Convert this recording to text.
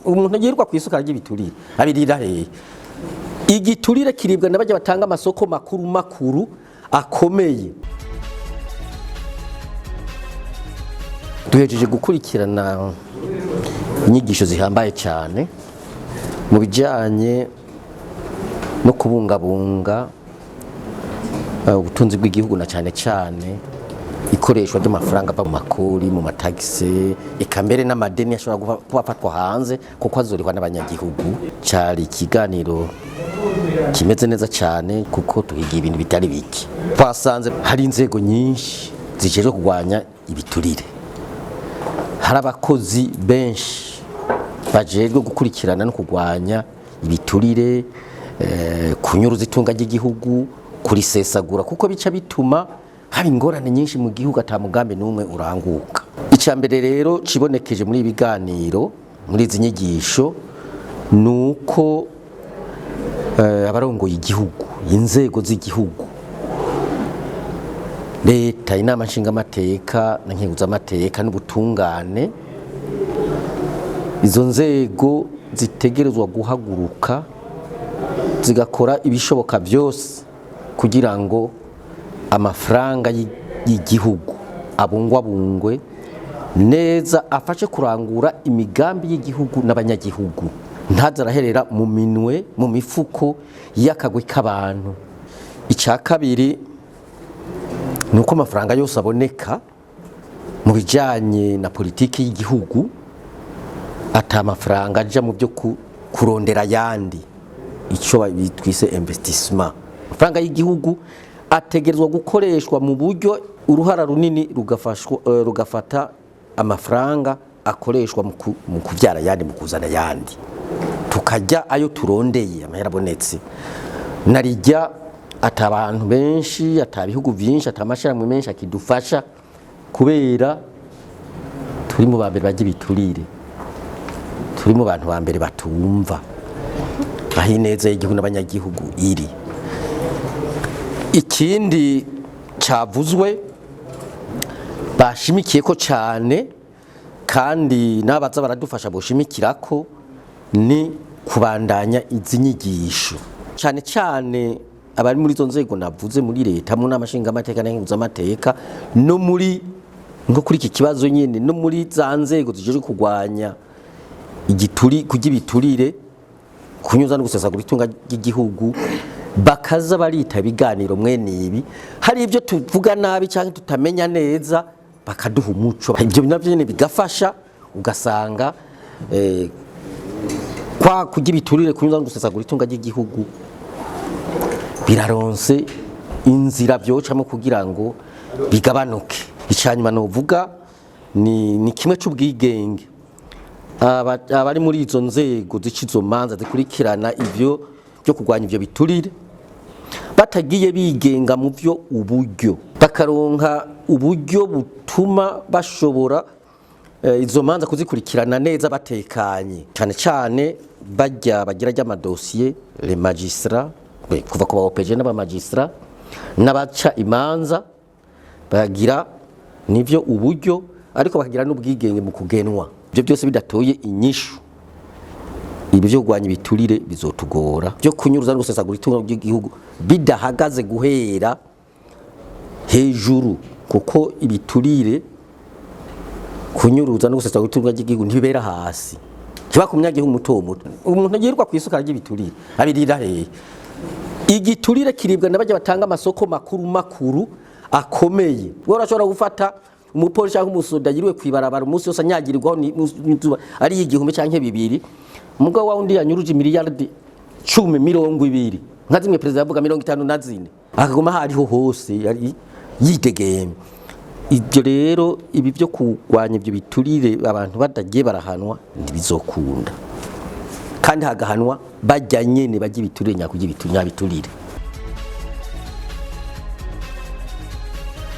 Umuntu yirirwa ku isuka ry'ibiturire abirira hehe? Igiturire kiribwa n'abajya batanga amasoko makuru makuru akomeye. Duhejeje gukurikirana inyigisho zihambaye cyane mu bijyanye no kubungabunga ubutunzi bw'igihugu, na cyane cyane ikoreshwa ry'amafaranga ava mu makori, mu matagisi, eka mbere n'amadeni ashobora kuba afatwa hanze kuko azorihwa n'abanyagihugu. Cyari ikiganiro kimeze neza cyane kuko tuhiga ibintu bitari bike. Twasanze hari inzego nyinshi zijejwe kurwanya ibiturire, hari abakozi benshi bajejwe gukurikirana no kurwanya ibiturire, kunyuruza itunga ry'igihugu, kurisesagura, kuko bica bituma haba ingorane nyinshi mu gihugu, ata mugambi n'umwe uranguka. Icya mbere rero cibonekeje muri ibi biganiro, muri izi nyigisho, ni uko abarongoye igihugu, inzego z'igihugu, leta, inama nshingamateka na nkenguzamateka n'ubutungane, izo nzego zitegerezwa guhaguruka zigakora ibishoboka byose kugira ngo amafaranga y'igihugu abungwabungwe neza, afashe kurangura imigambi y'igihugu n'abanyagihugu, ntaze araherera mu minwe, mu mifuko y'akagwi k'abantu. Icya kabiri ni uko amafaranga yose aboneka mu bijyanye na politiki y'igihugu ata amafaranga aja mu byo kurondera ayandi, icyo twise investissement. Amafaranga y'igihugu ategerezwa gukoreshwa mu buryo uruhara runini rugafata amafaranga akoreshwa mu kubyara ayandi, mu kuzana ayandi, tukajya ayo turondeye. Amahera abonetse narijya ata abantu benshi, ata bihugu byinshi, ata amashyirahamwe menshi akidufasha, kubera turi mu ba mbere bajya ibiturire, turi mu bantu ba mbere batumva aho ineza y'igihugu n'abanyagihugu iri. Ikindi cyavuzwe bashimikiye ko cyane, kandi n'abaza baradufasha boshimikira ko, ni kubandanya izi nyigisho, cyane cyane abari muri izo nzego navuze, muri leta, mu nama nshingamateka n'amateka, no muri nko kuri iki kibazo nyine, no muri za nzego zijejwe kurwanya igituri, kurya ibiturire, kunyuza no gusesagura itunga ry'igihugu, bakaza barita ibiganiro mwene ibi. Hari ibyo tuvuga nabi cyangwa tutamenya neza, bakaduha umuco. Ibyo navyo nyene bigafasha, ugasanga kwa kurya ibiturire, kunyuza no gusesagura itunga ry'igihugu biraronse inzira byocamo kugira ngo bigabanuke. Icanyuma novuga ni kimwe c'ubwigenge. Abari muri izo nzego zica izo manza, zikurikirana ivyo byo kurwanya ivyo biturire, batagiye bigenga mu byo uburyo, bakaronka uburyo butuma bashobora izo manza kuzikurikirana neza batekanye, cyane cyane bajya bagira ry'amadosiye, les magistrats, kuva ku ba OPG n'abamagistrat n'abaca imanza, bagira nivyo uburyo, ariko bakagira n'ubwigenge mu kugenwa. Ibyo byose bidatoye inyishu, ibi byo kurwanya ibiturire bizotugora, byo kunyuruza no gusesagura itungo ry'igihugu bidahagaze guhera hejuru, kuko ibiturire, kunyuruza no gusesagura itungo ry'igihugu ntibibera hasi, kiba ku munyagihugu muto muto. Umuntu yirirwa ku isuka ry'ibiturire abirira hehe? Igiturire kiribwa n'abajya batanga amasoko makuru makuru akomeye. Wowe urashobora gufata umupolisi cyangwa umusoda yiriwe kwibarabara umunsi wose anyagirirwaho n'izuba, ari 1000 cyangwa 2000, umugabo wa undi yanyuruje miliyardi 10, 20, nka zimwe perezida yavuga 54, akaguma aho ariho hose yari yidegemye. Ibyo rero, ibi byo kurwanya ibyo biturire, abantu badagiye barahanwa ntibizokunda, kandi hagahanwa bajya nyene bajya ibiturire, nyakujya ibiturire, nyabiturire.